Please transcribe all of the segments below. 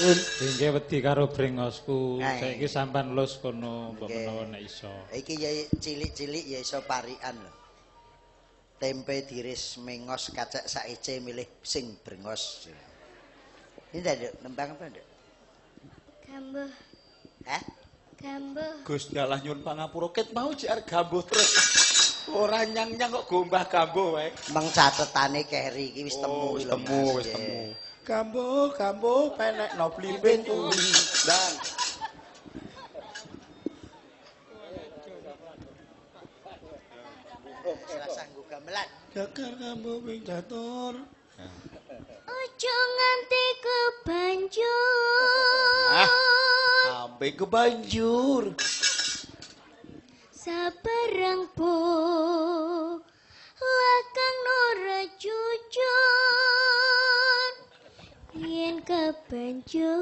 Nggih wedi karo brengosku. Saiki sampean lus kono mbok menawa nek iso. Iki ya cilik-cilik ya iso parikan lho. Tempe diris mengos kacek saece milih sing brengos. Ini nduk nembang apa nduk? Gambuh. Hah? Gambuh. Gusti Allah nyuwun pangapura ket mau jek arep gambuh terus. Ora nyang-nyang kok gombah gambuh wae. Meng catetane keri iki wis temu wis temu, wis temu. Gambuh, gambuh penekno blimbing kuwi. Ndang. Rasah nggo gamelan. Gagar gambuh ping catur. Ojo nganti kebanjur. Sampai kebanjur. Sabarang po lakang ora jujur. Yen kebanjur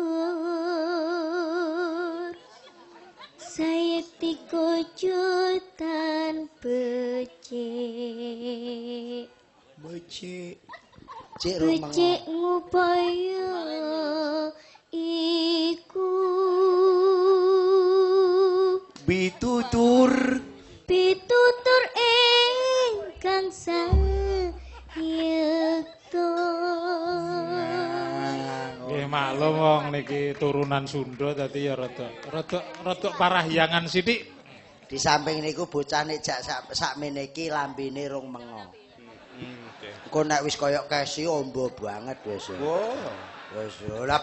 sayekti kujutan becik. Becik. Becik ngupaya iku bitutur bitutur ingkang sayekta. Nggih maklum wong niki turunan Sunda dadi ya rada parahyangan sithik. Di samping niku bocah nek jak sakmene iki lambene rong mengo. Engko nek wis kaya kesi ombo banget wis. Wah. Wis lah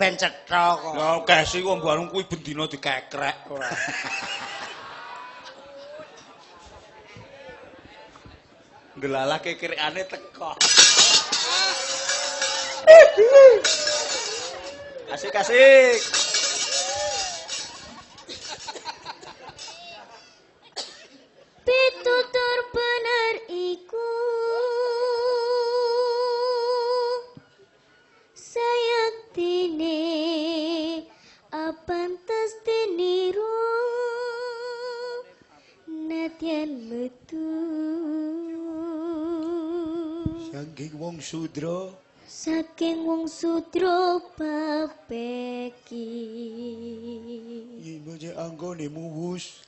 ben cetha kok. Lah kesi wong bareng kuwi bendina dikekrek ora. Ndelalah kekerekane teko. Asik asik. Pitutur bener iku sayektine apantes diniru nadyan metu saking wong sudra saking wong sudra papeki yen becik anggone muwus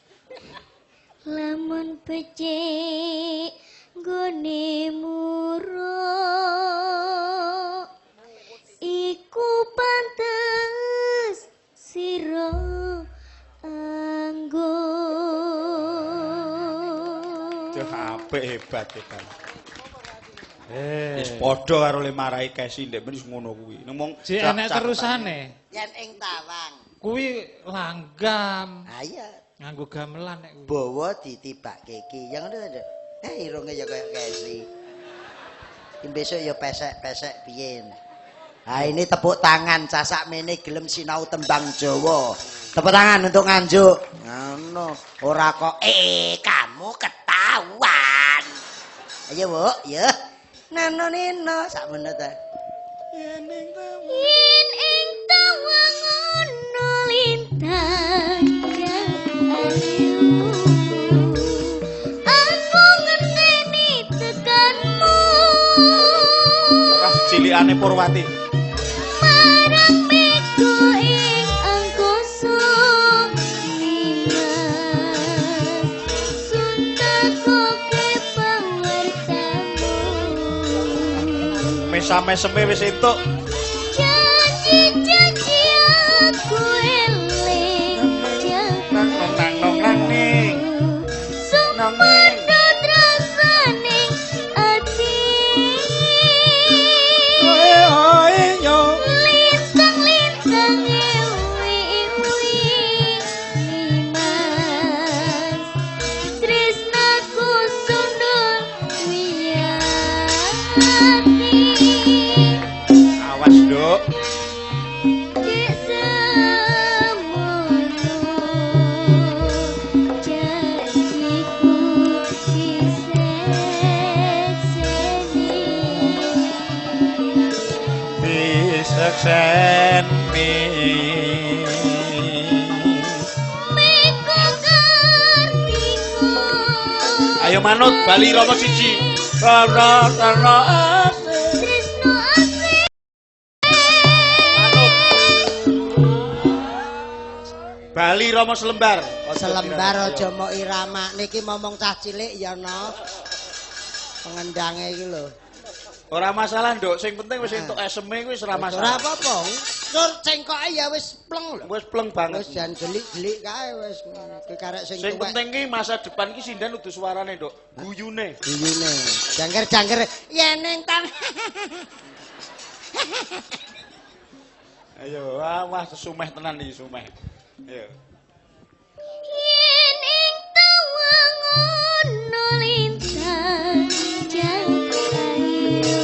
lamun becik nggone muruk iku pantes sira anggo. Duh apik hebat hebat. Wis padha karo le marai kesi ndek men wis ngono kuwi. Ngomong jek enek terusane. Yen ing tawang kuwi langgam. Ha iya. Nganggo gamelan nek kuwi. Bawa ditibake iki. Ya ngono ta, Nduk. Irunge ya kaya kesi. Iki besok ya pesek-pesek piye. Ha ini tepuk tangan cah sakmene gelem sinau tembang Jawa. Tepuk tangan untuk Nganjuk. Ngono. Ora kok kamu ketahuan. Ayo, Bu, ya. Nano nino sakmene ta. Yen ing tawang. Yen ing tawang ono lintang. Aku ngenteni tekanmu. Wah, cilikane Purwati. Marang mego ing angkasa nimas suntakoke pawartamu. Mesam-meseme wis entuk. Janji-janji aku eling. Sumpah trasaning ati. Lintang-lintang ewi-ewi nimas tresnaku sundul wiyati. Awas, Nduk. Disekseni Ayo manut bali Rama siji. Rana rana asih. Tresno asih. Manut. Bali Romo selembar. Selembar aja mok irama. Niki momong cah cilik ya no. Pengendange iki lho. Ora masalah, Nduk. Sing penting wis entuk eseme kuwi wis ora masalah. Ora apa-apa. Sur cengkoke ya wis pleng lho. Wis pleng banget. Wis jan gelik-gelik kae wis. Ki karek sing tuwek. Sing penting ki masa depan ki sinden udu suarane, Nduk. Guyune. Guyune. Jangker-jangker yen ning tan. Ayo, wah sumeh tenan iki sumeh. Ayo. Yen ing tawang ono lintang jangkayu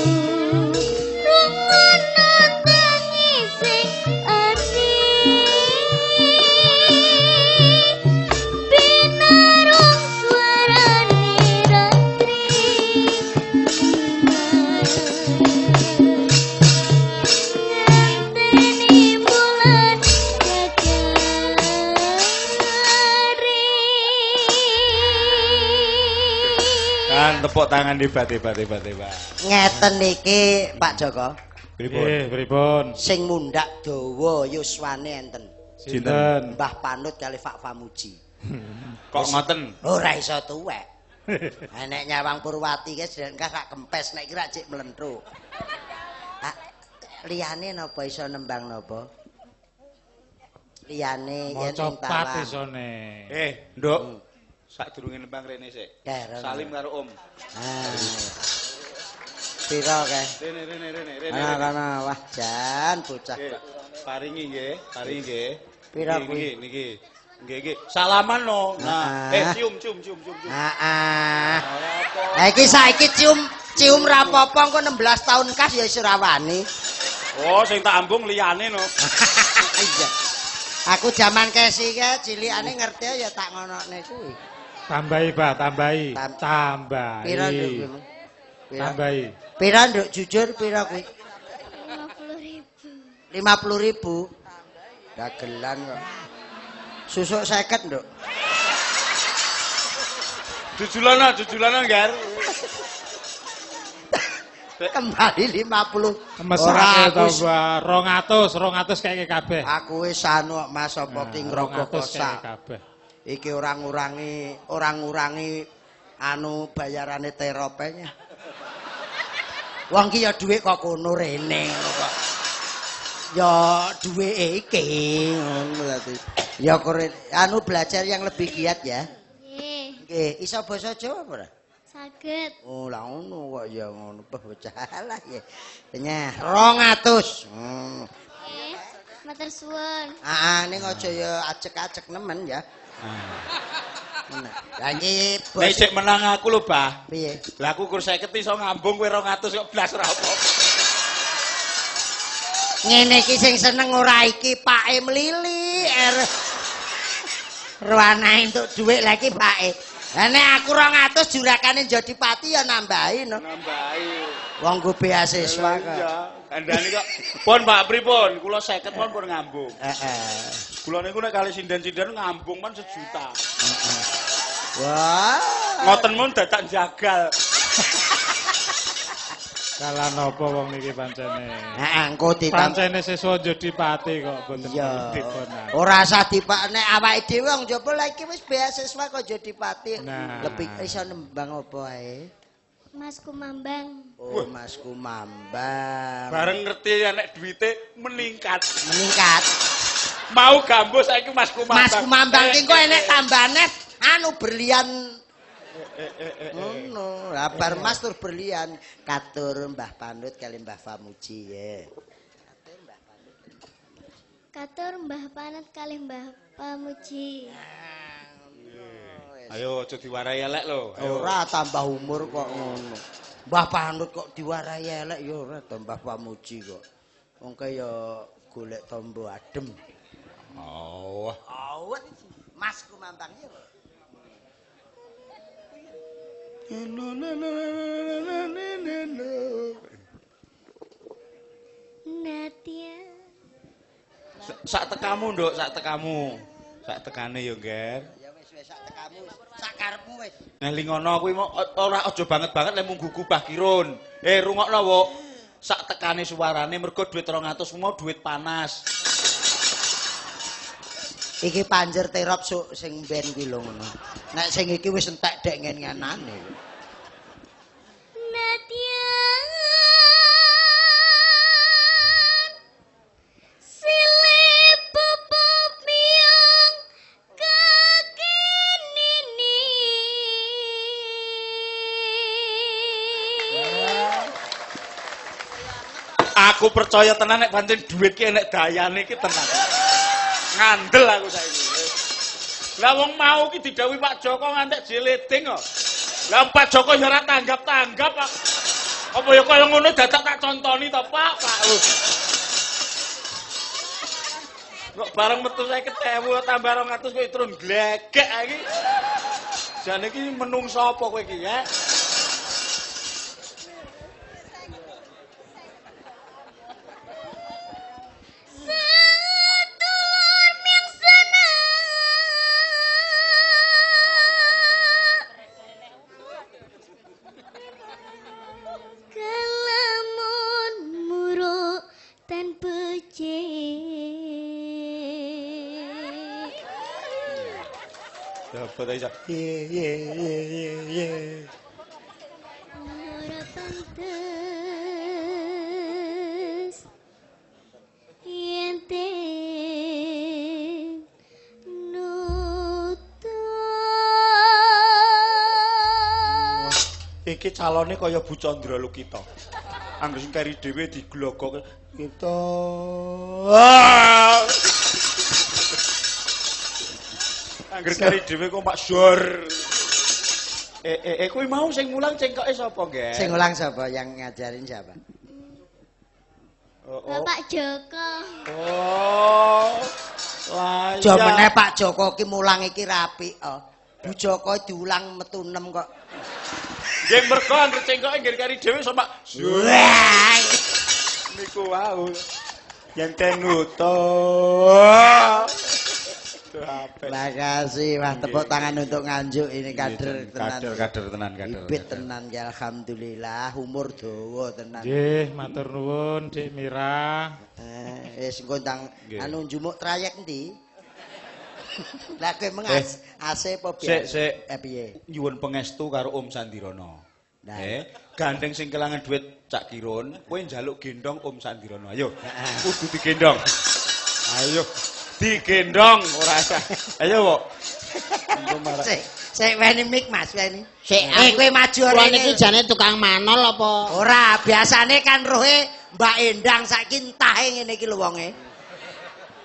rungono tangising ati pinarung suarane ratri ngenteni bulan Kan tepuk tangan hebat hebat hebat hebat. Ngeten niki Pak Joko. Pripun? Nggih, pripun? Sing mundhak dawa yuswane enten. Sinten? Mbah Panut kali Pak Famuji. Kok ngoten? Ora iso tuwek. Nek nyawang Purwati ki sedengkah rak kempes nek iki rak cek mlenthuk. Ah, liyane napa iso nembang napa? Liyane yen ing tawang. Isone. Nduk. Sadurunge nembang rene sik. Salim karo Om. Ah. Piro kae? Rene rene rene rene. Ana wah jan bocah. Paringi nggih, paringi nggih. Piro kuwi? Niki niki. Nggih nggih. Salaman no. Nah, cium cium cium cium. Heeh. Lah iki saiki cium cium ra apa-apa engko 16 tahun kas ya wis ora wani. Oh, sing tak ambung liyane no. Iya. Aku jaman kesi kae cilikane ngerti ya tak ngonokne kuwi. Tambahi, Pak, tambahi. Tambahi. Pira, Nduk? Tambahi. Pira, Nduk? Jujur pira kuwi? 50.000. 50.000. Dagelan kok. Susuk 50, Nduk. Jujulana, jujulana, Ngger. Kembali 50. Mesake to, Mbak. 200, 200 keke kabeh. Aku wis anu Mas apa ki ngrogoh kosak. Kabeh. Iki ora ngurangi anu bayarane teropenya. Wong ki ya dhuwit kok kono rene ngono kok. Ya dhuwite iki ngono dadi. Ya anu belajar yang lebih giat ya. Nggih. Nggih, iso basa Jawa apa ora? Saged. Oh, lah ngono kok ya ngono bocah lah ya. Nyah, 200. Nggih. Matur suwun. Heeh, ning aja ya acek-acek nemen ya. Lah iki nek sik menang aku lho, Bah. Piye? Lah aku kur 50 iso ngambung kowe 200 kok blas ora apa. Ngene iki sing seneng ora iki pake mlili. Ruanae entuk dhuwit lha iki pake. Lah nek aku 200 jurakane Jodipati ya nambahi no. Nambahi. Wong nggo beasiswa kok. Iya, kandhane kok. Pun Pak pripun? Kula 50 pun pun ngambung. Heeh. Kula niku nek kali sinden-sinden ngambung men 1 juta. Heeh. Wah. Ngoten mun dadak jagal. Kalah napa wong niki pancene? Heeh, engko pancene siswa Jodipati kok mboten dipun. Ora usah dipak nek awake dhewe wong njaba lha iki wis beasiswa kok Jodipati. Lebih iso nembang apa ae? Mas Kumambang. Oh, Mas Kumambang. Bareng ngerti nek duwite meningkat. Meningkat. Mau gambuh saiki Mas Kumambang. Mas Kumambang ki engko enek tambane anu berlian. Ngono, lah bar mas tur berlian katur Mbah Panut kali Mbah Famuji ya. Katur Mbah Panut kali Mbah Pamuji. Ayo aja diwarai elek lho. Ora tambah umur kok ngono. Mbah Panut kok diwarai elek ya ora to Mbah Pamuji kok. Wong kaya golek tombo adem. Oh. Awet Mas Kumambang ya. Natia. Sak tekamu, Nduk, sak tekamu. Sak tekane ya, Ngger. Ya wis wis sak tekamu, sak karepmu wis. Ngelingono kuwi ora aja banget-banget lek mung gugu Bah Kirun. Rungokno, Wuk. Sak tekane suarane mergo dhuwit 200 mau dhuwit panas. Iki panjer terop suk sing ben kuwi lho ngono. Nek sing iki wis entek dek ngen-ngenane. Nadyan silip pupuk miyong kakinini. Aku percaya tenan nek pancen dhuwit ki enek dayane ki tenan. Ngandel aku saiki. Lah wong mau ki didhawuhi Pak Joko ngantek jeleding kok. Lah Pak Joko ya ora tanggap-tanggap, Pak. Apa ya kaya ngono dadak tak contoni to, Pak? Pak. Kok bareng metu 50.000 tambah 200 kowe turun glegek iki. Jane iki menungso apa kowe iki, ya? Sedulur ming seneng. Kelamun muruk tan becik. Dapat aja. Ye ye ye ye ye. Ora pantes yen ten nutup. Iki calone kaya Bu Chandra Lukita. Angger sing keri dhewe diglogok kita. Angger keri dhewe kok Pak Jor. Kuwi mau sing mulang cengkoke sapa, Nggih? Sing ulang sapa? Yang ngajarin siapa? Oh, oh. Bapak Joko. Oh. Lah Aja iya. meneh Pak Joko ki mulang iki rapi oh. Bu Joko diulang metu 6 kok. Nggih mergo angger cengkoke nggih keri dhewe sama Pak Jor. Wah. Niku wau. Yen tenuto. Duh apik. Makasih, wah tepuk tangan untuk Nganjuk ini kader tenan. Kader tenan kader. Bibit tenan ya alhamdulillah, umur dawa tenan. Nggih, matur nuwun Dik Mira. Wis engko ndang Nggih. anu njumuk trayek endi? Lah kowe mengas AC apa Sik, sik. Piye? Nyuwun pangestu karo Om Sandirono. Nah. Gandeng sing kelangan duit Cak Kirun, kowe njaluk gendong Om Sandirono. Ayo, kudu digendong. Ayo, digendong ora usah. Ayo, Wok. Engko marah. Sik, sik weni mik Mas, weni. Sik, Kowe maju Kula rene. niki jane tukang manol apa? Ora, biasane kan rohe Mbak Endang saiki entahe ngene iki lho wonge.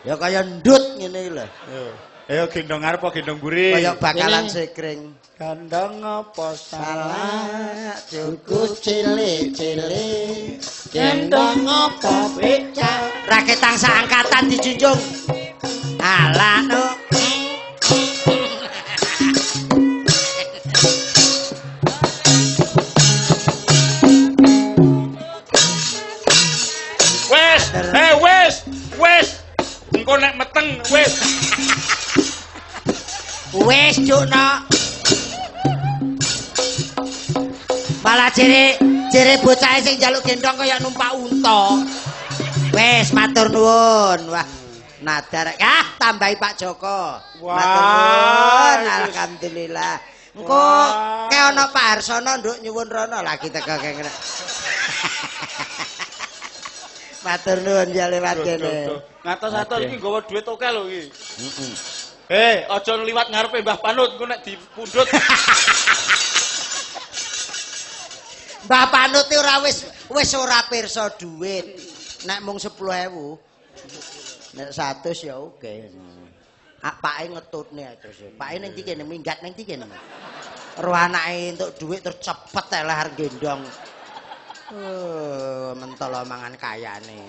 Ya kaya ndut ngene iki lho. Ayo gendong ngarep apa gendong mburi? Kaya bakalan Ini. sekring. Gendong apa salah? Salah Cukup cilik-cilik gendong apa becak. Raketang saangkatan dijunjung. Alah no. Wes, wes, wes. Engko nek meteng wes. Wes cukno. Malah jere bocah sing njaluk gendong kaya numpak unta. Wes matur nuwun. Wah, nadar. Ah, tambahi Pak Joko. Wah, Matur nuwun, wis. alhamdulillah. Engko ke ana Pak Harsono nduk nyuwun rono lagi teko kene. Matur nuwun ya lewat kene. Ngatos-atos iki nggawa dhuwit akeh lho iki. Heeh. Aja liwat ngarepe Mbah Panut engko nek dipundhut. Mbah Panut ora wis ora pirsa dhuwit. Nek mung 10.000. Nek 100 ya oke. Ah, pake ngetutne terus. Pake ning ndi kene minggat ning ndi kene. Ro anake entuk dhuwit terus cepet ae lahar gendong. Oh, mentol mangan kayane.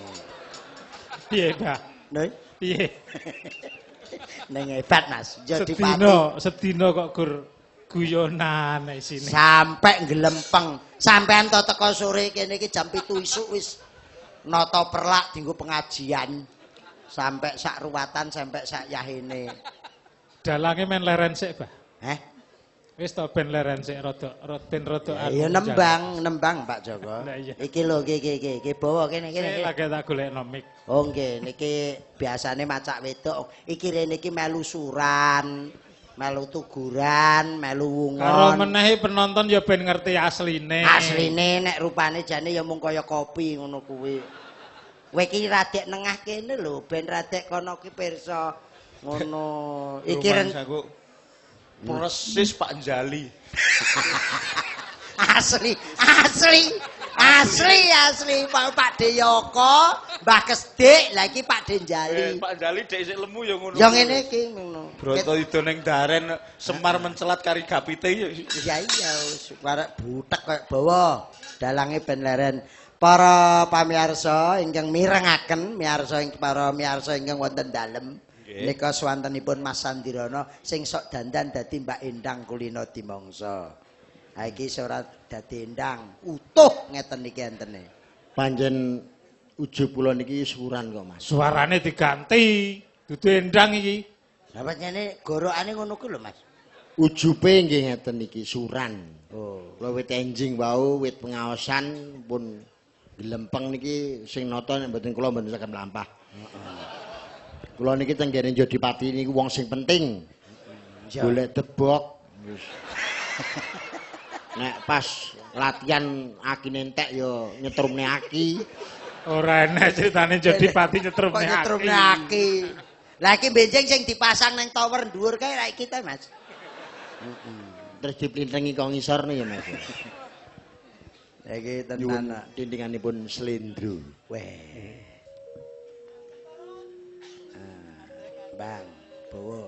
Piye, Mbah? Nih, Piye? ning hebat Mas. Jadi pati Sedina kok gur guyonan isine. sampai nggelempeng. Sampean to teko sore kene iki jam 7 isuk wis nata perlak dienggo pengajian. Sampai sak ruwatan sampai sak yahene. Dalange men leren sik, Mbah. Heh. Wis to ben leren sik rada ben rada anu. Ya nembang, nembang Pak Joko. Iki lho iki iki iki bawa kene kene. Sik lagi tak golekno mic. Oh nggih, niki biasane macak wedok. Iki rene iki melu suran, melu tuguran, melu wungon. Karo menehi penonton ya ben ngerti asline. Asline nek rupane jane ya mung kaya kopi ngono kuwi. Kowe iki radek nengah kene lho, ben radek kono ki pirsa ngono. Iki aku persis Pak Jali. Asli, asli, asli, asli. Pak Deyoko, Mbah Kesdik, lha iki Pak Denjali. Pak Jali dek isih lemu ya ngono. Ya ngene iki ngono. Broto ido ning daren Semar mencelat kari gapite. Iya iya wis arek butek kaya bawa. Dalange ben leren. Para pamirsa ingkang mirengaken, miyarsa ing para miyarsa ingkang wonten dalem. Nika swantenipun Mas Sandirana sing sok dandan dadi Mbak Endang Kulino Dimangsa. Ha iki ora dadi endang, utuh ngeten iki entene. Pancen ujug kula niki suran kok Mas. Suarane diganti, dudu endang iki. Lah pancene gorokane ngono ku lho Mas. Ujube nggih ngeten iki suran. Oh. Kula wit enjing wau wit pengaosan pun glempeng niki sing nata nek mboten kula mboten saged mlampah. Heeh. Kula niki tenggene Jodipati niku wong sing penting. Golek debok. Nek pas latihan akine entek ya nyetrumne aki. Ora enek critane Jodipati nyetrumne aki. Nyetrumne aki. Lah iki benjing sing dipasang nang tower dhuwur kae ra iki ta, Mas. Terus diplintengi kok ngisor ya, Mas. Lah iki tenan tintinganipun slendro. Weh. Bang, bawa.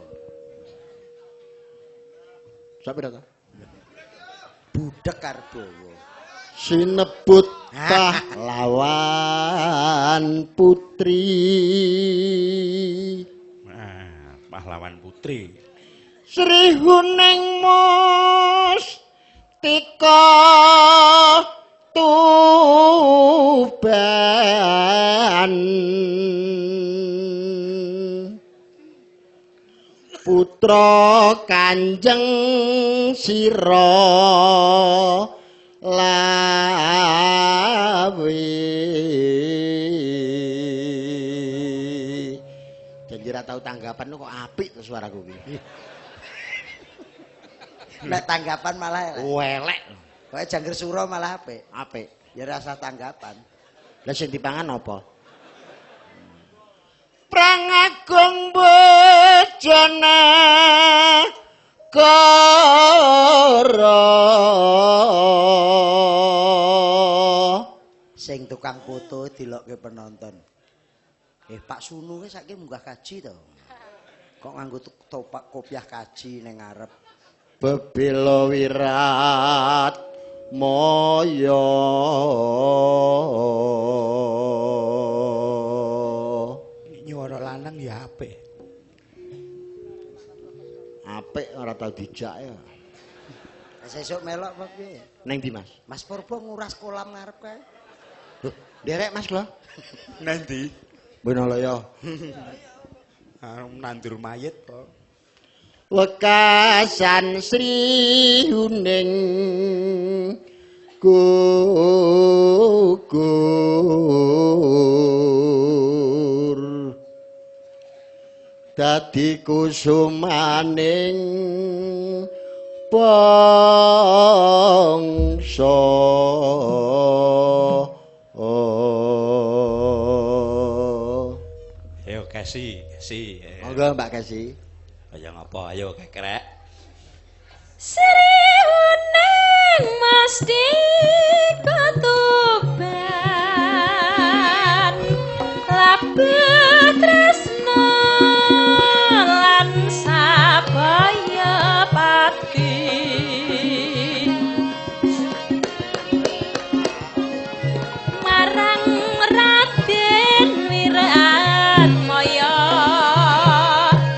Sampai datang. Budek karbowo. Sinebut pahlawan putri. Nah, pahlawan putri. Sri Huning Mustika Tuban. Putra Kanjeng Sira Lawe. Janji ra tau tanggapan kok apik to suaraku iki. Nek tanggapan malah elek. Welek. Pokoke jangger sura malah apik. Apik. Ya rasa tanggapan. Lah sing dipangan apa? Prang Agung Bojana Kara. Sing tukang foto dilokke penonton. Pak Sunu ki saiki munggah kaji to. Kok nganggo topak kopiah kaji ning ngarep. Bebela wirat moyo. Nyuara lanang ya apik. Apik ora tau dijak ya. Sesuk melok apa piye? Neng ndi, Mas? Mas Purbo nguras kolam ngarep kae. Lho, nderek Mas kula. Neng ndi? Bonalaya. Nandur mayit kok. Wekasan Sri Huning gugur. Dadi kusumaning bangsa. Ayo Kesi, Kesi. Monggo Mbak Kesi. Kaya ngapa ayo kekrek. Sri Huning Mustika Tuban labet tresna lan sabaya pati marang Raden Wiratmaya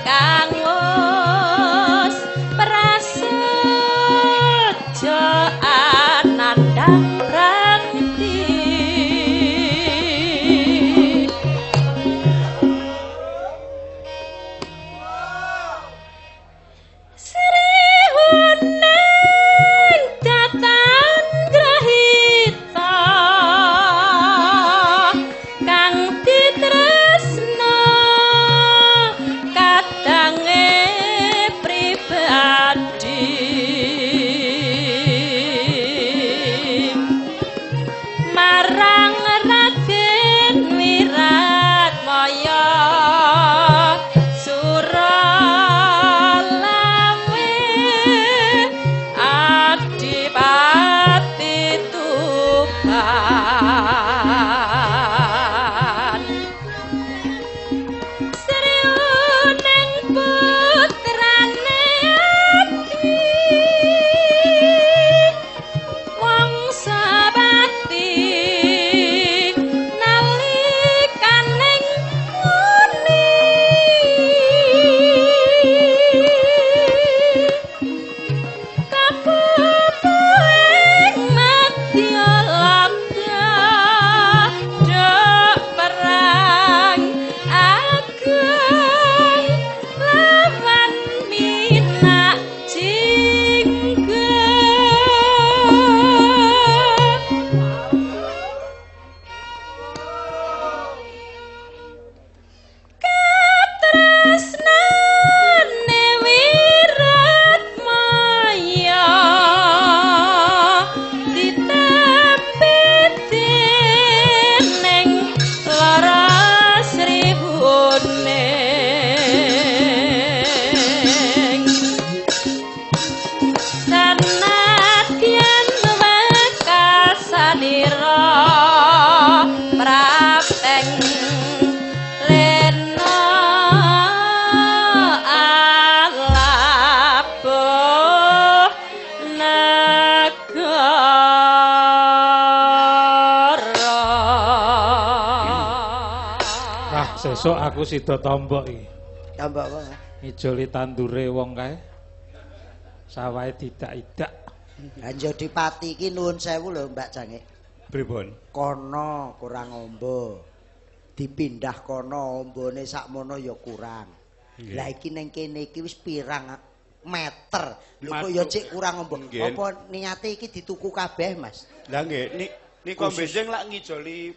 kang wis Sriuning putrane ati wong sabati nalikaning muni kapupu ing madya laga dok perang agung lawan minak jingga. Katresnane wirat maya ditampi dening lara Sri Huning. Sanadyan wekasanira prapeng lena alabuh nagara. Wah, sesuk aku sida tombok iki. Tombok apa? Ngijoli tandure wong kae. Sawahe didak-idak. Lah Jodipati iki nuwun sewu lho Mbak Cangik. Pripun? Kono kurang ombo. Dipindah kono ombone sakmono ya kurang. Lah iki ning kene iki wis pirang meter. Lho kok ya cek kurang ombo. Apa niate iki dituku kabeh, Mas? Lah nggih, nika benjing lak ngijoli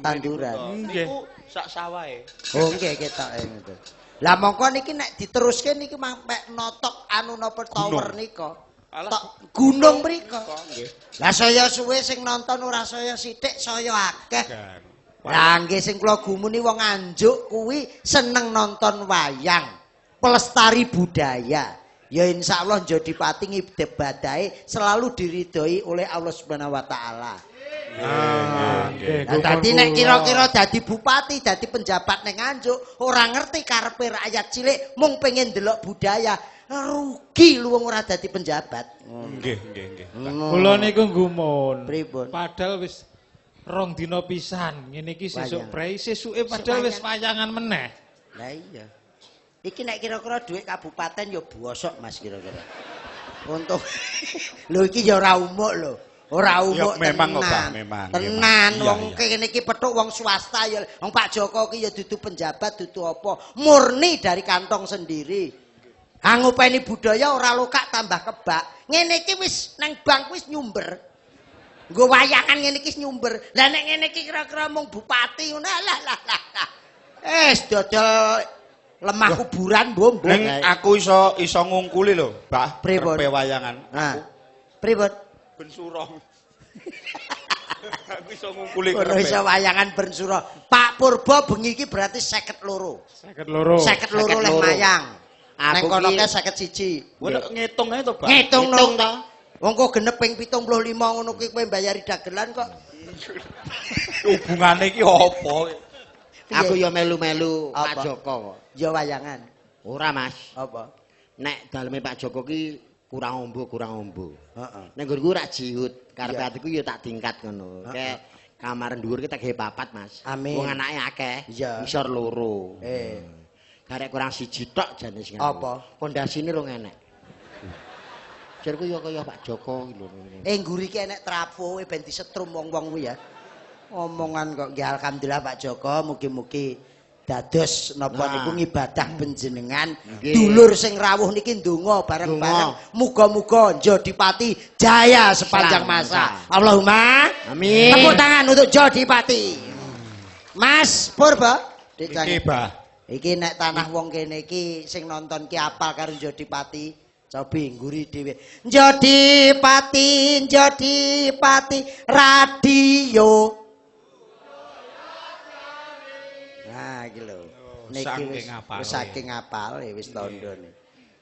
tanduran. Niku sak sawahe. Oh nggih ketoke ngono. Lah mongko niki nek diteruske niki sampe notok anu napa tower nika. Tok gunung mriko. Lah saya suwe sing nonton ora saya sithik, saya akeh. Lah nggih sing kula gumuni wong Nganjuk kuwi seneng nonton wayang, pelestari budaya. Ya insyaallah Jodipati ngibadahe selalu diridhoi oleh Allah Subhanahu wa taala. Lah dadi nek kira-kira dadi bupati, dadi penjabat ning Nganjuk, ora ngerti karepe rakyat cilik mung pengen ndelok budaya, rugi lu wong ora dadi penjabat. Nggih, nggih, nggih. Kula niku gumun. Pripun? Padahal wis rong dina pisan, ngene iki sesuk prei, sesuke padahal wis wayangan meneh. Lah iya. Iki nek kira-kira dhuwit kabupaten ya bosok Mas kira-kira. Untung lho iki ya ora umuk lho. Ora umuk ya, memang kok Pak, memang. Tenan wong kene iki petuk wong swasta ya. Wong Pak Joko ki ya dudu penjabat, dudu apa. Murni dari kantong sendiri. Ha ngopeni budaya ora lokak tambah kebak. Ngene iki wis nang bank wis nyumber. Nggo wayangan ngene iki nyumber. Lah nek ngene iki kira-kira mung bupati ngono lah lah lah. Dodol lemah kuburan mbok. Ning aku iso ngungkuli lho, Mbah. Pripun? Wayangan. Aku. Pripun? Ben suro. Aku iso ngungkuli kerep. Iso wayangan ben suro. Pak Purbo bengi iki berarti 52. 52. 52 leh mayang. Neng kono ke 51. Kowe ngitung ae to, Pak. Ngitung to. Wong kok genep ping 75 ngono kuwi kowe mbayari dagelan kok. Hubungane iki apa? Aku ya melu-melu Pak Joko kok. Ya wayangan. Ora, Mas. Apa? Nek daleme Pak Joko ki kurang ombo, kurang ombo. Heeh. Nek nggonku ora jihut, karepe atiku ya tak tingkat ngono. Kayak kamar dhuwur ki tak gawe papat, Mas. Amin. Wong anake akeh, ngisor loro. Garek kurang siji tok jane sing. Apa? Pondasine rong enek. Jarku ya kaya Pak Joko iki lho. Ngguri ki enek trafo ben disetrum wong-wong kuwi ya. Omongan kok nggih alhamdulillah Pak Joko mugi-mugi dados napa niku ngibadah panjenengan. Dulur sing rawuh niki ndonga bareng-bareng. Muga-muga Jodipati jaya sepanjang masa. Allahumma amin. Tepuk tangan untuk Jodipati. Mas Purba, iki Bah. Iki nek tanah wong kene iki sing nonton ki apal karo Jodipati. Cobi ngguri dhewe. Jodipati, Jodipati radio. Nah iki lho. Niki wis saking apale wis tandane.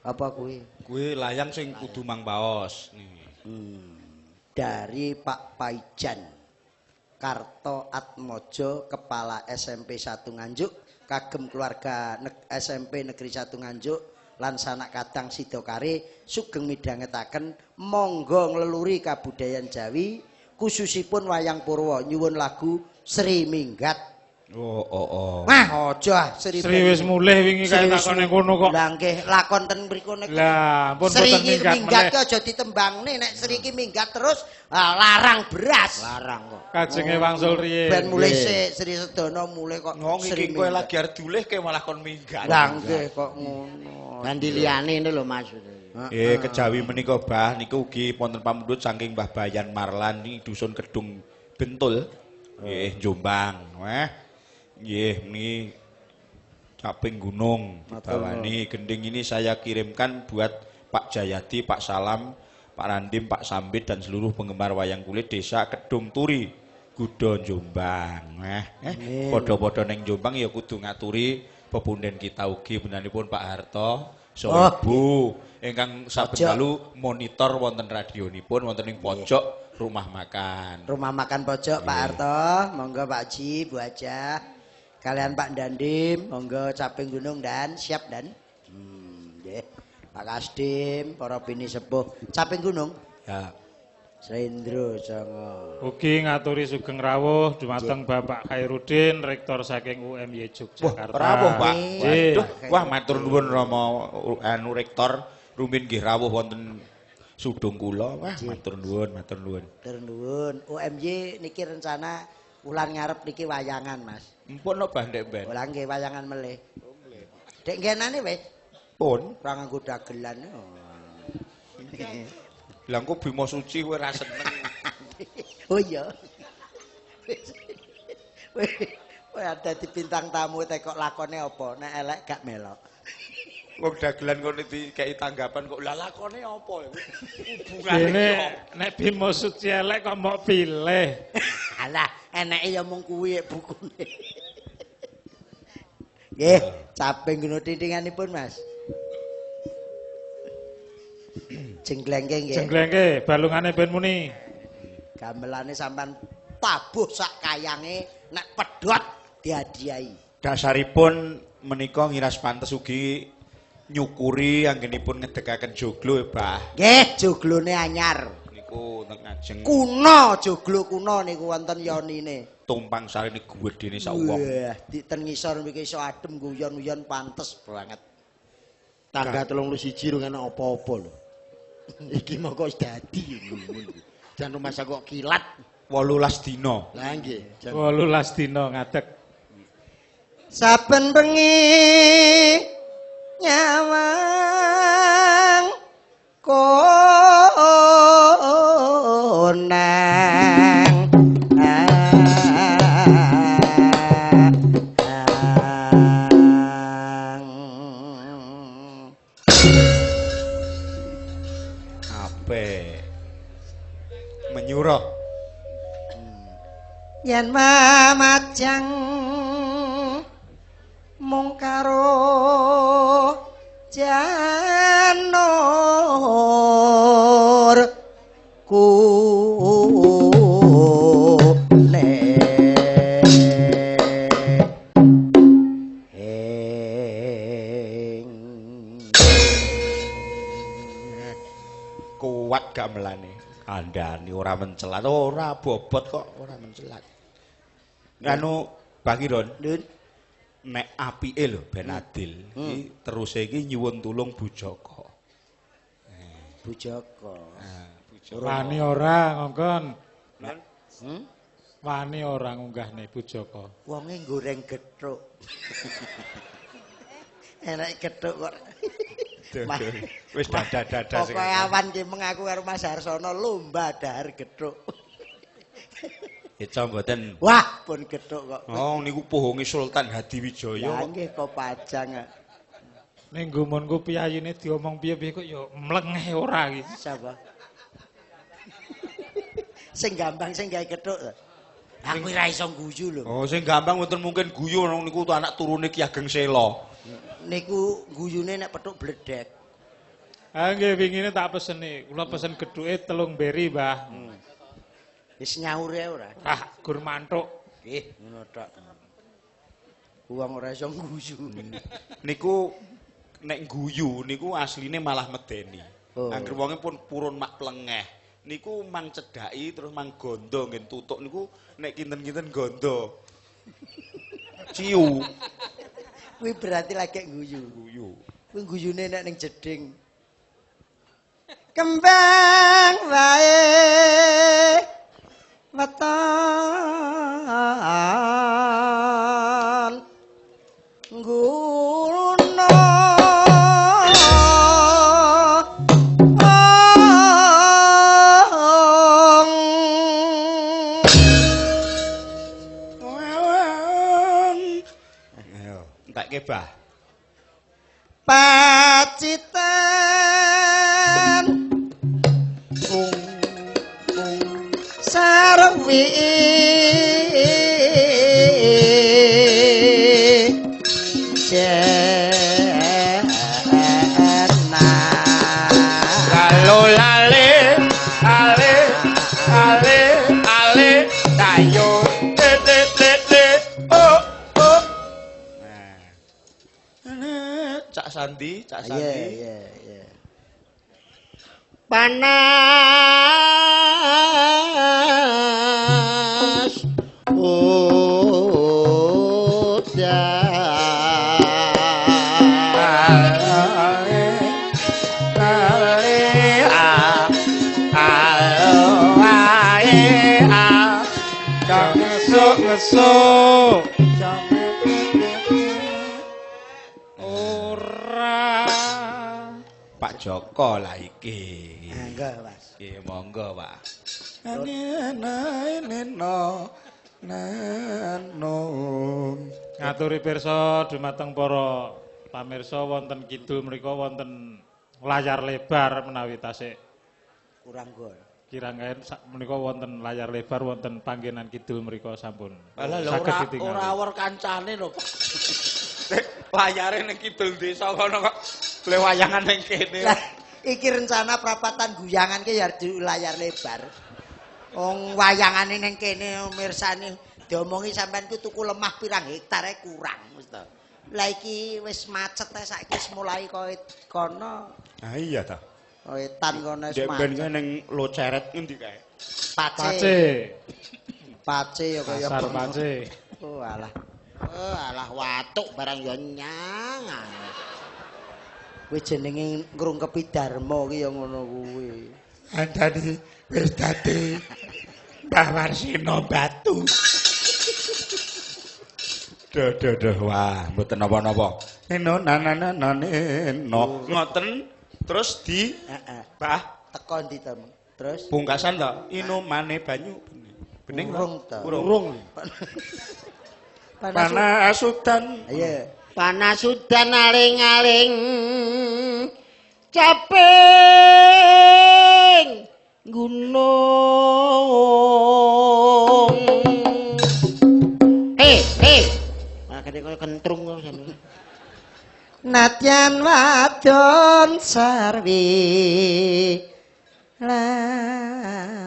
Apa kuwi? Kuwi layang sing kudu mang baos. Dari Pak Paijan. Karto Atmojo, Kepala SMP 1 Nganjuk, kagem keluarga SMP Negeri 1 Nganjuk lan sanak kadang Sidokare sugeng midhangetaken monggo ngleluri kabudayan Jawi khususipun wayang purwa nyuwun lagu Sri Minggat. Oh oh oh. Wah, aja Sri. Sri wis mulih wingi kae takone kono kok. Lah nggih, lakon ten mriku niku. Lah, ampun Sri boten iki minggat minggat meneh. ki aja ditembangne nek Sri iki minggat terus larang beras. Larang kok. Kajenge wangsul riyin. Ben mulih sik Sri Sedana mulih kok. Ngong Sri iki kowe minggat. lagi arep diulih kowe malah kon minggat. Lah nggih kok ngono. Ganti liyane ini lho Mas. Kejawi menika Bah niku ugi wonten pamundhut saking Mbah Bayan Marlan niki dusun Kedung Bentul. Nggih, Jombang. Wah. Nggih, niki caping gunung dibawani gending ini saya kirimkan buat Pak Jayadi, Pak Salam, Pak Randim, Pak Sambit dan seluruh penggemar wayang kulit desa Kedung Turi, Gudo Jombang. Padha-padha ning Jombang ya kudu ngaturi pepunden kita ugi benanipun Pak Harto, saha Ibu ingkang saben dalu monitor wonten radionipun wonten ing pojok rumah makan. Rumah makan pojok Pak Harto, monggo Pak Ji, Bu Hajah. Kalian Pak Dandim, monggo caping gunung dan siap dan. Nggih. Pak Kasdim, para bini sepuh, caping gunung. Ya. Slendro Songo. Ugi ngaturi sugeng rawuh dumateng Bapak Khairuddin, rektor saking UMY Yogyakarta. Wah, rawuh Pak. Nggih. Waduh, wah matur nuwun Rama anu rektor rumin nggih rawuh wonten sudung kula. Wah, matur nuwun, matur nuwun. Matur nuwun. UMY niki rencana wulan ngarep niki wayangan, Mas. Empun no Bah ndek ben. Lah nggih wayangan melih. Dek nggenane wis. Pun ora nganggo dagelan. Lah engko Bima Suci kowe ora seneng. Oh iya. Kowe dadi bintang tamu tekok lakone apa? Nek elek gak melok. Wong dagelan kok dikeki tanggapan kok lah lakone apa ya? Hubungane Dene nek Bima Suci elek kok mbok pilih. Alah, eneke ya mung kuwi bukune. Nggih, caping gunung tintinganipun, Mas. Jengglengke nggih. Jengglengke balungane ben muni. Gamelane sampean tabuh sak kayange nek pedhot dihadiahi. Dasaripun menika ngiras pantes ugi nyukuri anggenipun ngedekaken joglo, Bah. Nggih, joglone anyar. Niku teng ngajeng. Kuno joglo kuno niku wonten yonine. Tumpang sarene gedene sak wong. Wah, ten ngisor mriki iso adem guyon-guyon pantes banget. Tangga 31 rung ana apa-apa lho. Iki moko wis dadi ngono. Jan rumah kok kilat 18 dina. Lah nggih, 18 dina ngadeg. Saben bengi nyawang konang ape menyuruh yen mamajang mung karo janur kune kuat gamelane kandhane ora mencelat ora bobot kok ora mencelat anu Bang Iron nek apike lho ben adil iki teruse iki nyuwun tulung Bu Joko. Bu Joko. Wani ora ngongkon. Wani ora ngunggahne Bu Joko. Wonge goreng gethuk. Enak gethuk kok. Wis dadah-dadah sing. Pokoke awan ki mengaku karo Mas Harsono lomba dahar gethuk. Eca mboten. Wah, pun gethuk kok. Oh, niku pohonge Sultan Hadiwijaya. Lah nggih kok pajang. Ning gumunku piyayine diomong piye-piye kok ya mlengeh ora iki. Sapa? Sing gampang sing gawe gethuk to. Aku ora iso guyu lho. Oh, sing gampang mboten mungkin guyu nang niku anak turune Ki Ageng Sela. Niku guyune nek petuk bledek. Ah nggih wingine tak peseni. Kula pesen gethuke 3 beri, Mbah. Wis nyaur ya ora? Ah, gur mantuk. Nggih, ngono tok. Wong ora iso ngguyu. Niku nek guyu niku asline malah medeni. Oh. Angger wonge pun purun mak plengeh. Niku mang cedhaki terus mang gondo ngen tutuk niku nek kinten-kinten gondo. Ciu. Kuwi berarti lagi ngguyu. Guyu. Kuwi guyune nek ning jeding. Kembang wae weton ngguno Ayo, entekke bah. Pacitan sarwi jena Lalo lale ale ale ale tayo te te te te oh oh. Nah. Cak Sandi, Cak Sandi. Iya, iya, iya. Panas udan Ale ale a alo ae a. Ngesuk ngesuk. Ora. Pak Joko lah iki. Monggo, Mas. Nggih, monggo, Pak. Ngaturi pirsa dumateng para pamirsa wonten kidul mriku wonten layar lebar menawi tasik Kurang gol. kirang kaen sak menika wonten layar lebar wonten panggenan kidul mriku sampun Alah lho saged ora ditingali. ora awor kancane lho, Pak. Layare ning kidul desa kono kok le wayangan ning kene. Lah, iki rencana prapatan guyangan ki ya di layar lebar. Wong wayangane ning kene mirsani diomongi sampean ku tuku lemah pirang hektare kurang wis to. Lah iki wis macet ae saiki wis mulai kono Ah iya ta. wetan kono wis Ndek ben macet. ning Loceret ngendi kae? Pace. Pace, Pace ya kaya pasar Pace. Oh alah. Oh, alah watuk barang yo nyang. Kuwi jenenge ngrungkepi dharma ki ya ngono kuwi. Andani wis dadi Mbah Warsino Batu. Duh duh duh wah mboten napa-napa. Neno na na na na neno. Ngoten terus di Heeh. Bah Teko ndi to? Terus pungkasan to inumane banyu bening. Urung to. Urung. Panas. Panas udan. Iya. Panas udan aling-aling caping gunung. Eh, eh. Malah kene koyo kentrung kok jane. Nadyan wadon sarwi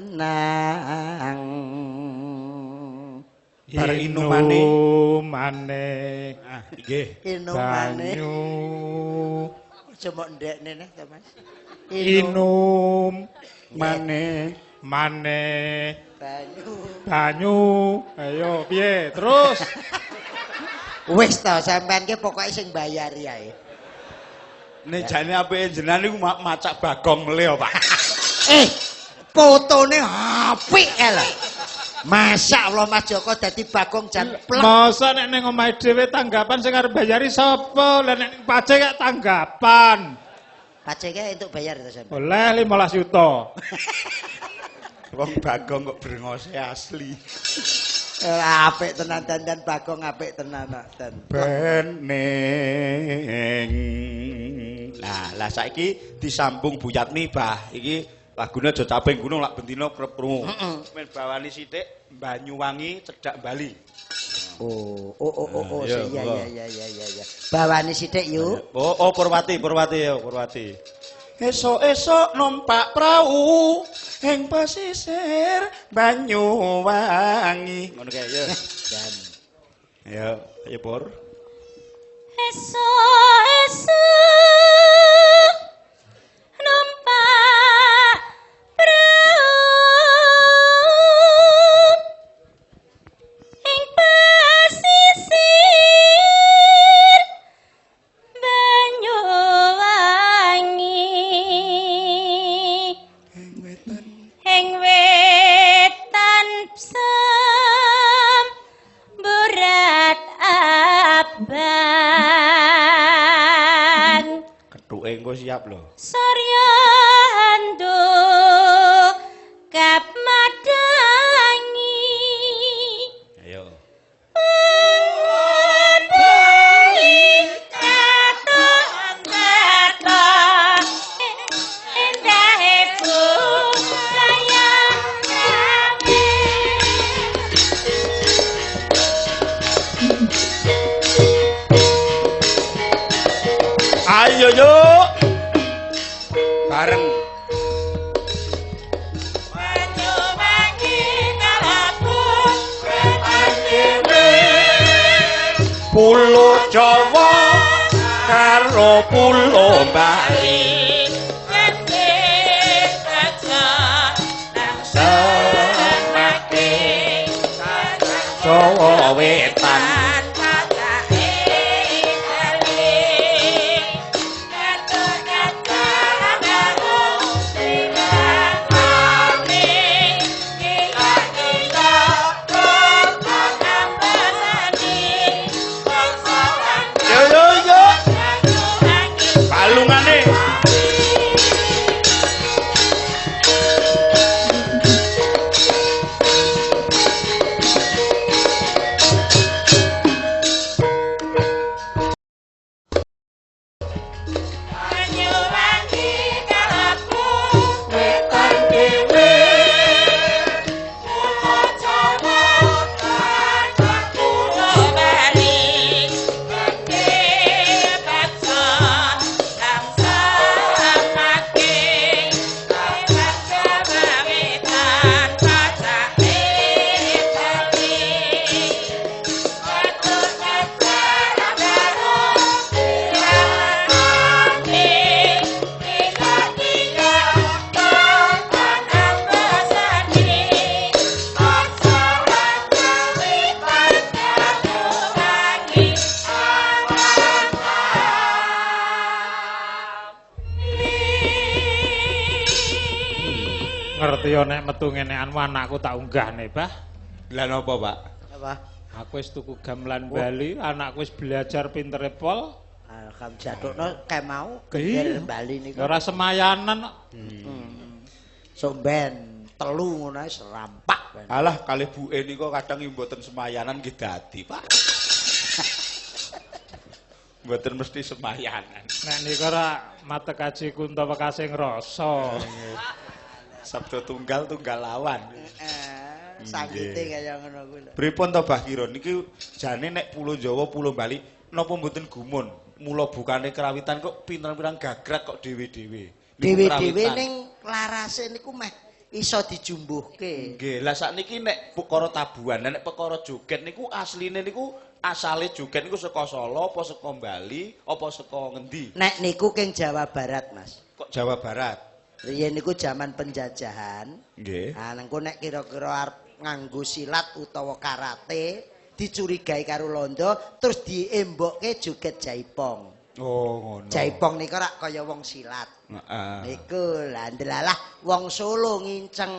lanang. Bar inumane. Inumane Ah, nggih. Inumane. banyu Aja mbok ndekne neh to, Mas. inum Mane mane banyu. banyu. Ayo piye terus? Wis to sampean ki pokoke sing bayari ae. Nek jane apike jenengan niku macak Bagong mele kok, Pak. Eh, fotone apik ae lho. Masya Allah Mas Joko dadi Bagong jan plek. Masa nek ning omahe dhewe tanggapan sing arep bayari sapa? Lah nek ning Pace kek tanggapan. Paceke entuk bayar to sampean. Oleh 15 juta. Wong Bagong kok brengose asli. Apik tenan dandan Bagong apik tenan dan. Bening. Lah, lah saiki disambung Bu Yatmi, Bah. Iki lagune aja caping gunung lak bendina kerep krungu. Men bawani sithik Banyuwangi cedhak Bali. Oh, oh, oh, oh, oh, Iya, iya, monggo. iya, iya, iya, iya. Bawane sithik yuk. Oh, oh Purwati, Purwati ya, Purwati. Esok-esok numpak prau, ing pesisir Banyuwangi. Ngono kae ya. Jan. Ayo, ayo Bor. Esuk-esuk numpak prau ing pesisir Banyuwangi ing wetan semburat abang. Kethuke engko siap lho. Surya anduk kap madangi. Ayo. Ayo yuk. Bareng. Pulo Jawa karo Pulo Bali. Semake Jawa wetan. Yo yo yo. Balungane. Ngerti yo nek metu ngeneanmu anakku tak unggahne, Bah. Lah napa, Pak? Apa? Aku wis tuku gamelan Bali, anakku wis belajar pintere pol. Alhamdulillah jadukno kae mau gender Bali niku. Ora semayanan kok. Sok ben telu ngono ae serampak ben. Alah kalih buke niku kadang mboten semayanan nggih dadi, Pak. Mboten mesti semayanan. Nek niku ora matek aji kunta wekasing rasa. Sabda tunggal tunggal lawan. Sanggite kaya ngono kuwi lho. Pripun to Bah Kira niki jane nek Pulo Jawa Pulo Bali napa mboten gumun? Mula bukane kerawitan kok pirang-pirang gagrak kok dhewe-dhewe. Dhewe-dhewe ning larase niku meh iso dijumbuhke. Nggih, lah sakniki nek perkara tabuhan, nek perkara joget niku asline niku asale joget niku saka Solo apa saka Bali apa saka ngendi? Nek niku king Jawa Barat, Mas. Kok Jawa Barat? Riyen niku jaman penjajahan. Nggih. Nah, nengko nek kira-kira arep nganggo silat utawa karate dicurigai karo londo terus diembokke joget jaipong. Oh, ngono. Jaipong niku rak kaya wong silat. Heeh. Niku lah ndelalah wong Solo nginceng.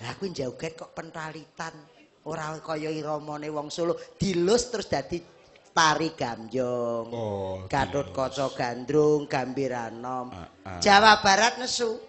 Lah kuwi joget kok pentalitan. Ora kaya iramane wong Solo, dilus terus dadi tari gambyong. Oh, Gatot Kaca Gandrung, Gambiranom. Uh. Jawa Barat nesu.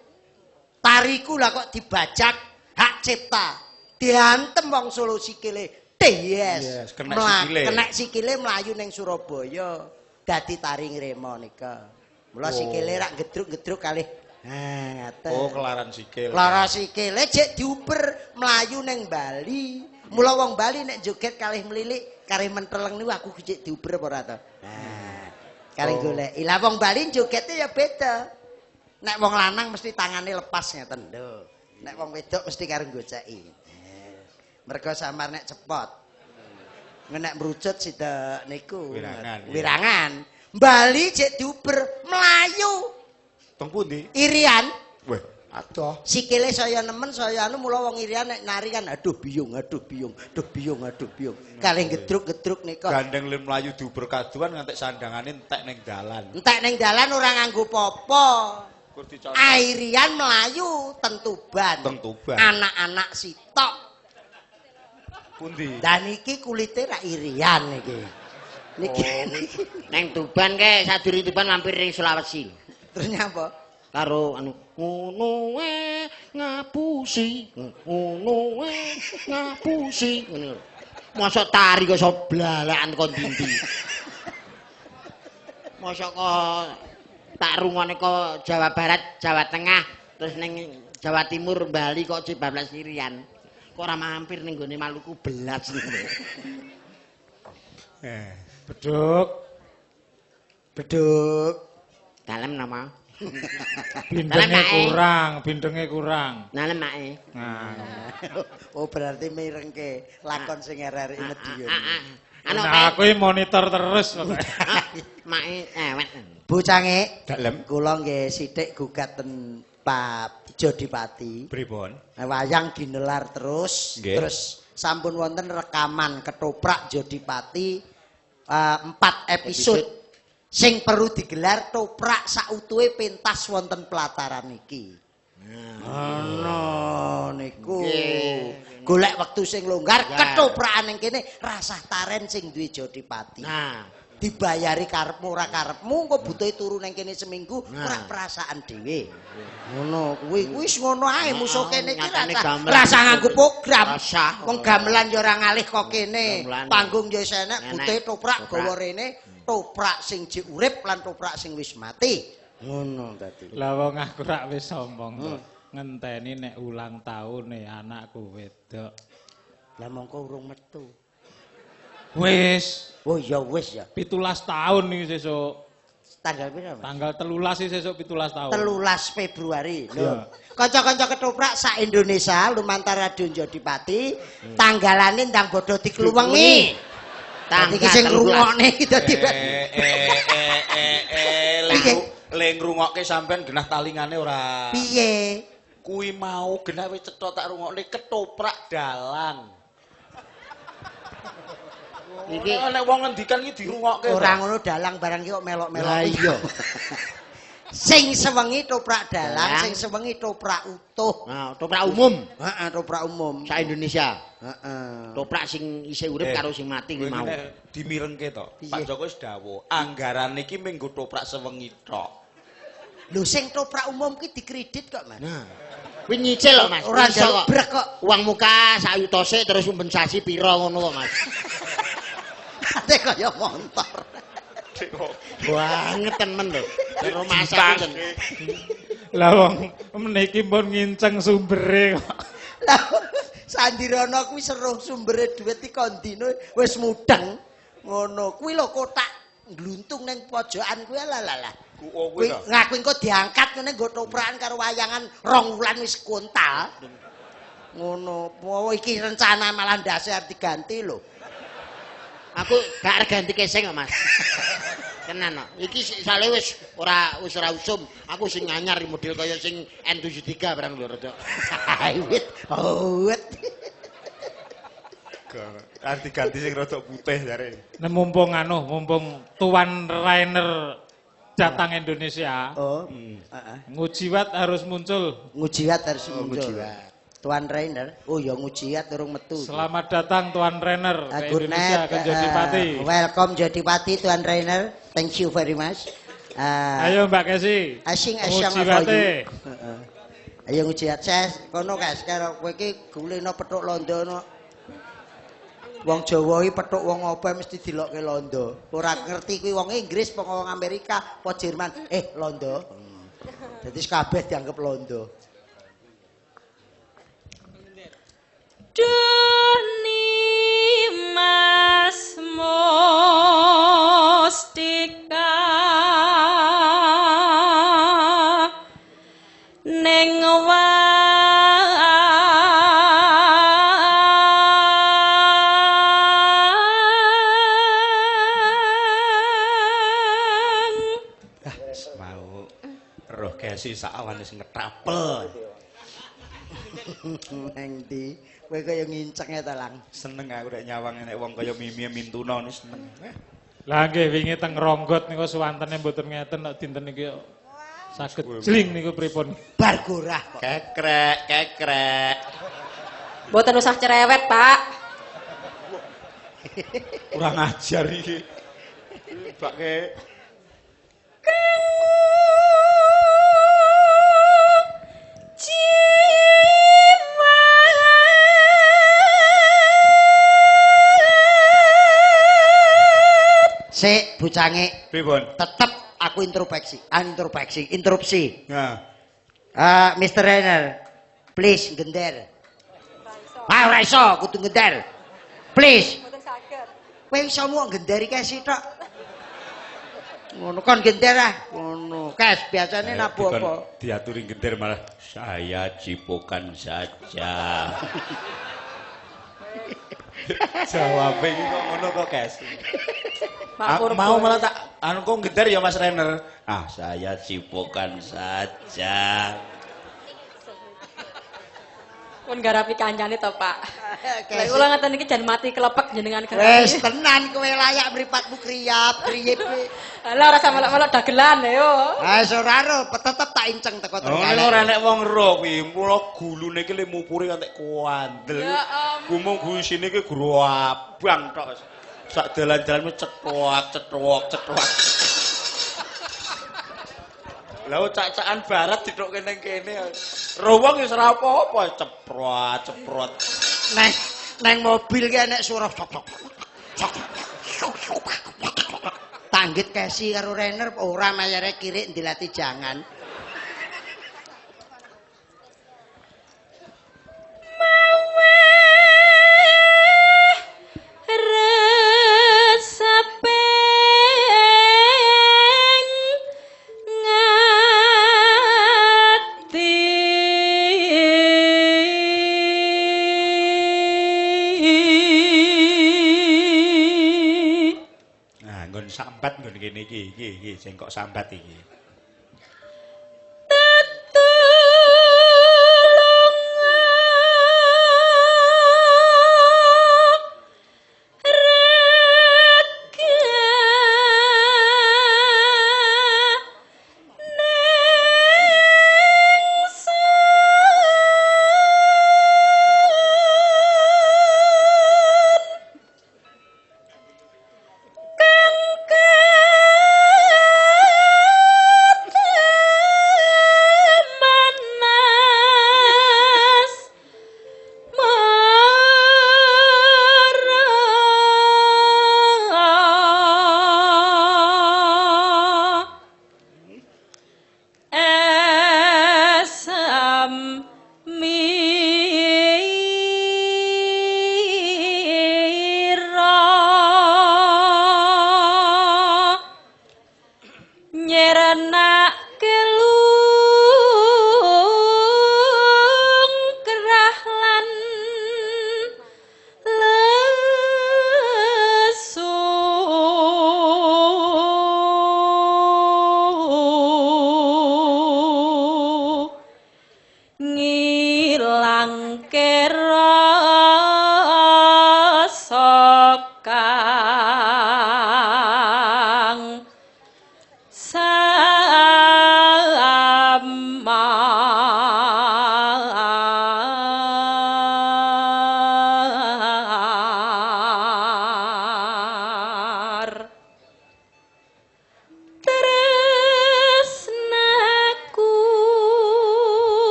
Tariku lah kok dibajak hak cipta. Diantem wong Solo sikile. Yes. Yes, kena sikile. Kena sikile mlayu ning Surabaya. Dadi tari ngremo nika. Mula sikile rak gedruk-gedruk kalih. Ha, ngaten. Oh, kelaran sikil. Lara sikile jek diuber mlayu ning Bali. Mula wong Bali nek joget kalih mlilik, kalih menteleng niku aku jek diuber apa ora to? Nah, kalih goleki. Lah wong Bali jogete ya beda. Nek wong lanang mesti tangane lepas ngeten lho. Nek wong wedok mesti karo goceki. Mergo samar nek cepot. Nek mrucut sida niku. Wirangan. Wirangan. Bali jek diuber mlayu. Teng pundi? Irian. Weh, adoh. Sikile saya nemen saya anu mula wong Irian nek nari kan aduh biyung, aduh biyung, aduh biyung, aduh biyung. Kalih gedruk-gedruk nika. Gandeng le mlayu diuber kaduan ngantek sandangane entek ning dalan. Entek ning dalan ora nganggo popo. Irian mlayu teng Tuban. Teng Tuban. Anak-anak sitok. Pundi? Dan iki kulite ra Irian iki. Niki neng Tuban kae sadurunge Tuban mampir ning Sulawesi. Terus nyapa? Karo anu ngono wae ngapusi, ngono wae ngapusi ngono. Mosok tari kok iso blalakan kon ndi. Mosok kok tak rungone kok Jawa Barat, Jawa Tengah, terus ning Jawa Timur, Bali kok cibablas Irian. Kok ora mampir ning gone Maluku belas niku. Beduk. Beduk. Dalem nama. Bindenge kurang, bindenge kurang. Dalem make. Nah. Oh berarti mirengke lakon sing RRI Madiun. Anu nah, aku monitor terus pokoke. Make ewek. Bu Cange, dalem kula nggih sithik gugat ten Pak Jodipati. Pripun? Wayang dinelar terus, nggih. Terus sampun wonten rekaman ketoprak Jodipati 4 episode sing perlu digelar toprak sautuhe pentas wonten pelataran iki. Nah, niku. Golek wektu sing longgar ketoprakan ning kene rasah taren sing duwe Jodipati. Nah, dibayari karepmu ora karepmu engko butuhe turu ning kene seminggu ora perasaan dhewe. Ngono kuwi kuwi wis ngono ae musuh kene iki rasah nganggo program. Wong gamelan ya ora ngalih kok kene. Panggung ya wis enek, butuhe toprak gawa rene, toprak sing jek urip lan toprak sing wis mati. Ngono dadi. Lah wong aku rak wis sombong to. Ngenteni nek ulang taune anakku wedok. Lah mongko urung metu. Wis. Oh ya wis ya. 17 tahun iki sesuk. Tanggal pira, Mas? Tanggal 13 iki sesuk 17 tahun. 13 Februari. Lho. Kanca-kanca ketoprak sak Indonesia lumantar Radio Jodipati, tanggalane ndang bodho dikluwengi. Dadi iki sing ngrungokne iki dadi le ngrungokke sampean genah talingane ora. Piye? Kuwi mau genah wis cetha tak rungokne ketoprak dalang. Iki nek wong ngendikan iki dirungokke. Ora ngono dalang barang iki kok melok-melok. Lah iya. Sing sewengi toprak dalang, sing sewengi toprak utuh. Nah, toprak umum. Heeh, toprak umum. Sak Indonesia. Heeh. Toprak sing isih urip karo sing mati kuwi mau. Dimirengke to. Pak Joko wis dawuh, anggaran iki mung nggo toprak sewengi tok. Lho sing toprak umum ki dikredit kok, Mas. Nah. Kuwi nyicil kok, Mas. Ora njaluk brek kok. Uang muka sak yuta sik terus kompensasi pira ngono kok, Mas. Ate kaya montor. Banget temen lho. Karo masak ten. Lah wong meniki pun nginceng sumbere kok. Lah Sandirono kuwi seruh sumbere dhuwit iki kondino wis mudeng. Ngono kuwi lho kotak gluntung ning pojokan kuwi lah lah lah. Kuwi ngaku engko diangkat ngene nggo toprakan karo wayangan 2 wulan wis kontal. Ngono. Oh iki rencana malah ndase arep diganti lho. Aku gak ganti keseng kok, Mas. Tenan kok. Iki sale wis ora usum. Aku sing anyar model kaya sing N73 barang lho rada. Wit. Oh, wit. Arep diganti sing rada putih jare. Nek mumpung anu, mumpung Tuan Rainer datang Indonesia. Oh, heeh. Ngujiwat harus muncul. Ngujiwat harus muncul. Tuan Rainer, oh ya ngujiat urung metu. Selamat datang Tuan Rainer ke Indonesia, ke Jodipati. Welcome Jodipati Tuan Rainer. Thank you very much. Ayo Mbak Kesi. Asing asyang for you. Ayo ngujiat ses kono Kes karo kowe iki guleno petuk londo no. Wong Jawa iki petuk wong apa mesti dilokke londo. Ora ngerti kuwi wong Inggris apa wong Amerika apa Jerman. Londo. Dadi kabeh dianggep londo. Doni Mas Mustika Kesi sak awan wis ngetapel. Nang ndi? Kowe kaya ngincenge ta, Lang. Seneng aku nek nyawang nek wong kaya Mimi Mintuna ni seneng. Lah nggih wingi teng Ronggot niku suwantene mboten ngeten nek dinten niki saged jling niku pripun? Bar gorah kok. Kekrek, kekrek. Mboten usah cerewet, Pak. Kurang ajar iki. Bake Sik bucange pripun? Tetep aku introspeksi, introspeksi, interupsi. Nah. Mr. Renner, please gender. Ah ora iso, kudu gender. Please. Mboten saged. Kowe iso mung genderi kesi tok. Ngono kon gender ah. Ngono. Kes biasane nabu apa? Diaturi gender malah saya cipokan saja. Jawabe iki kok ngono kok, Kes. Mau malah tak anu kok gender ya Mas Renner. Ah, saya cipokan saja. Pun garapi kancane to, Pak. Lha kula ngeten iki jan mati kelepek jenengan garapi. Wis tenan kowe layak mripatmu kriyap, kriyip. Lah ora usah melok-melok dagelan ayo. Ah wis ora ro, tetep tak inceng teko Trenggalek. Ora nek wong ro kuwi, mula gulune iki le mupuri ngantek kuandel. Gumung gusine iki guru abang tok. Sak dalan-dalan cethoak, cethoak, cethoak. Lah cak-cakan barat ditokke ning kene. Ro wong wis ora apa-apa, ceprot, ceprot. Neng neng mobil ki enek suara sok sok. Tanggit Kesi karo Renner ora mayare kirik ndilati jangan. Sambat nggon kene iki iki iki sing kok sambat iki.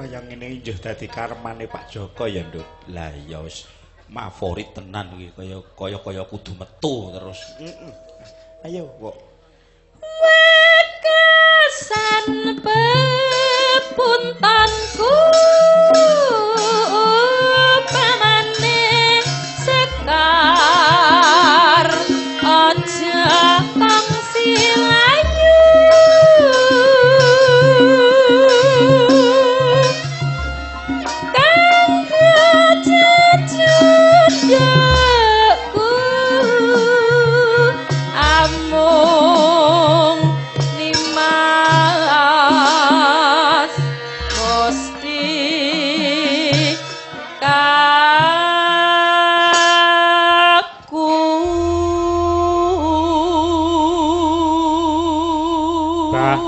Kaya ngene iki njuh dadi karmane Pak Joko ya, Nduk. Lah ya wis favorit tenan iki kaya kaya kudu metu terus. Heeh. Ayo, kok. Wekasan pepuntanku upamane sekar aja kang silayu kang cecundhaku amung nimas mesti kaku. Bah.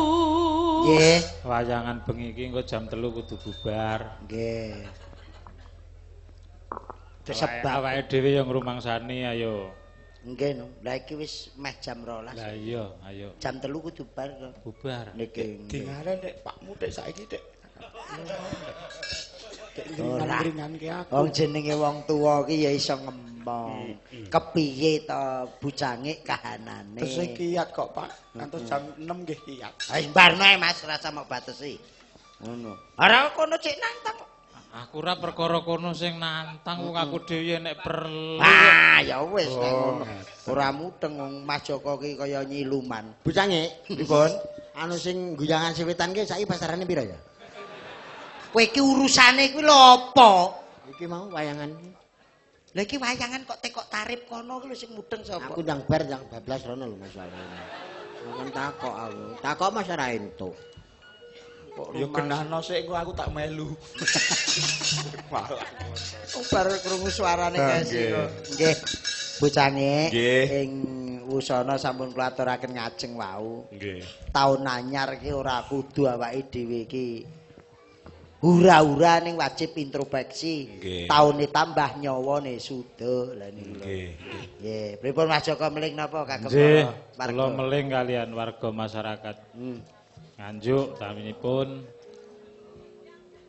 Nggih. Wayangan bengi iki engko jam 3 kudu bubar. Nggih. Sebab Awake dhewe yo ngrumangsani ayo. Nggih no. Lah iki wis meh jam 12. Lah iya, ayo. Jam 3 kudu bar to. Bubar. Niki. Dingaren nek Pakmu tek saiki tek. Tek Ora. ngringan-ngringanke aku. Wong jenenge wong tuwa ki ya iso ngemong. Kepiye to bucange kahanane. Terus kiat kok, Pak. Ngantos jam 6 nggih kiat. Wis barno ae Mas, rasa mok batesi. Ngono. Ora kono cek nantang. Aku ora perkara kono sing nantang wong aku dhewe nek perlu. Ah, ya wis nek ngono. Ora mudeng wong Mas Joko ki kaya nyiluman. Bucange, Pripun? Anu sing guyangan sewetan ki saiki pasarane pira ya? Kowe iki urusane kuwi lho apa? Iki mau wayangan. Lha iki wayangan kok tekok tarif kono ki lho sing mudeng sapa? Aku ndang bar ndang bablas rono lho Mas. Aku takok aku. Takok Mas ora entuk. Ya genahno sik engko aku tak melu. Malah ngono. Oh, baru krungu suarane Ah, Kesi kok. Nggih. Bocange ing wusana sampun kula aturaken ngajeng wau. Nggih. Taun anyar ki ora kudu awake dhewe iki hura-hura ning wajib introspeksi. Nggih. Taune tambah nyawane suda. Lah niku lho. Nggih. Nggih, pripun Mas Joko meling napa kagem Nggih, para kula warga? meling kalian warga masyarakat. Nganjuk saminipun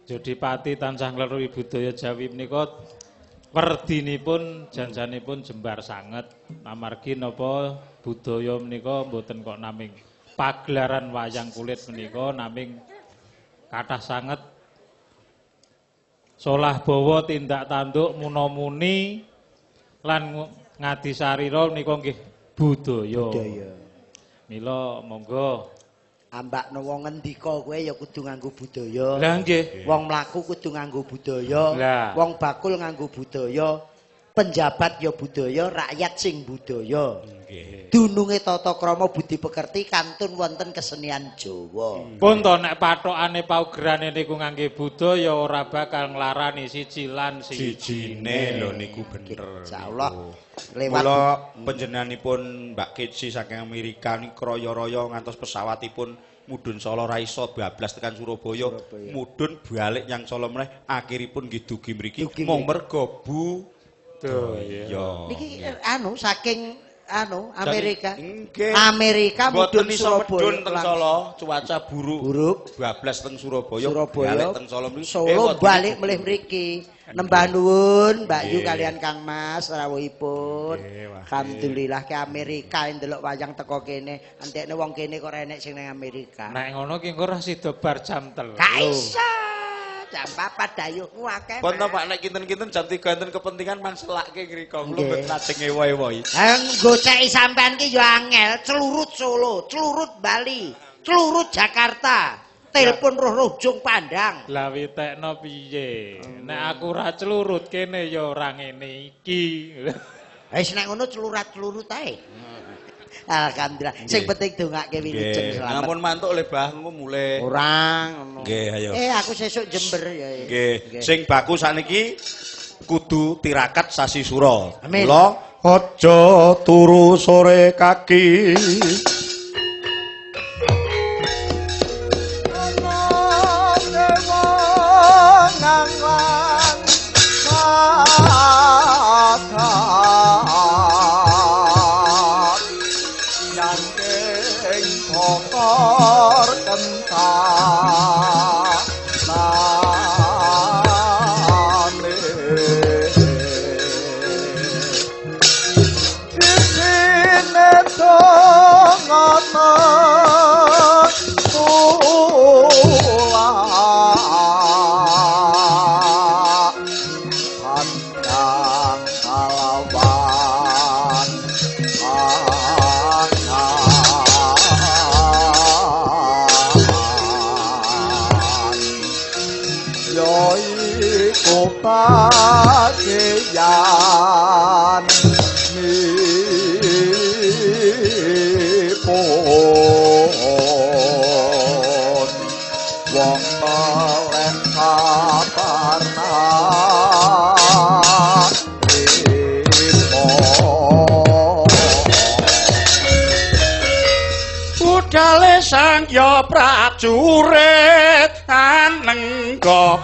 Jodipati tansah nglerui budaya Jawi menika werdinipun janjanipun jembar sanget amargi napa budaya menika mboten kok naming pagelaran wayang kulit menika naming kathah sanget solah bawa tindak tanduk muna-muni lan ngadi sarira menika nggih budaya. Budaya. Mila monggo Ambakno wong ngendika kowe ya kudu nganggo budaya. Lah nggih. Wong mlaku kudu nganggo budaya, Lah. wong bakul nganggo budaya, penjabat ya budaya, rakyat sing budaya. Nggih. Dununge tata krama budi pekerti kantun wonten kesenian Jawa. Pun to nek pathokane paugerane niku ngangge budaya ora bakal nglarani siji lan siji. Sijine lho niku bener. Insyaallah lewat Mula panjenenganipun Mbak Keci saking Amerika niku kraya-raya ngantos pesawatipun mudhun Solo ra iso bablas tekan Surabaya, mudhun balik nyang Solo meneh akhiripun nggih dugi mriki mung mergo budaya. Niki anu saking anu Amerika. Nggih. Amerika mudhun Mboten iso Surabaya medhun teng Solo, cuaca buruk. Buruk. Bablas teng Surabaya, Surabaya, balik teng Solo mriki. Solo balik melih mriki. Nembah nuwun Mbak Yu Nggih. kalian Kang Mas rawuhipun. Nggih, wah. Alhamdulillah ke Amerika ndelok wayang teko kene. Entekne wong kene kok ora enek sing nang Amerika. Nek ngono ki engko ora sida bar jam 3. Gak iso. Jam 4 dayuhmu akeh. Pun to Pak nek kinten-kinten jam 3 enten kepentingan mang selake ngriko. Kula Nggih. mboten lajeng ewa-ewa. Ha goceki sampean ki ya angel, celurut Solo, celurut Bali, celurut Jakarta. Telepon roh-roh ujung pandang. Lah witekno piye? Nek aku ora celurut kene ya ora ngene iki. Wis nek ngono celurat-celurut ae. Alhamdulillah. Sing penting dongake wilujeng selamat. Ampun mantuk le Bah, engko mulih. Ora ngono. Nggih, ayo. Aku sesuk Jember ya. Nggih, sing baku sakniki kudu tirakat sasi sura. Amin. Mula aja turu sore kaki. Bokor kental. Bagian nipun wong melek kabar narima. Budale Sang Ya prajurit anengga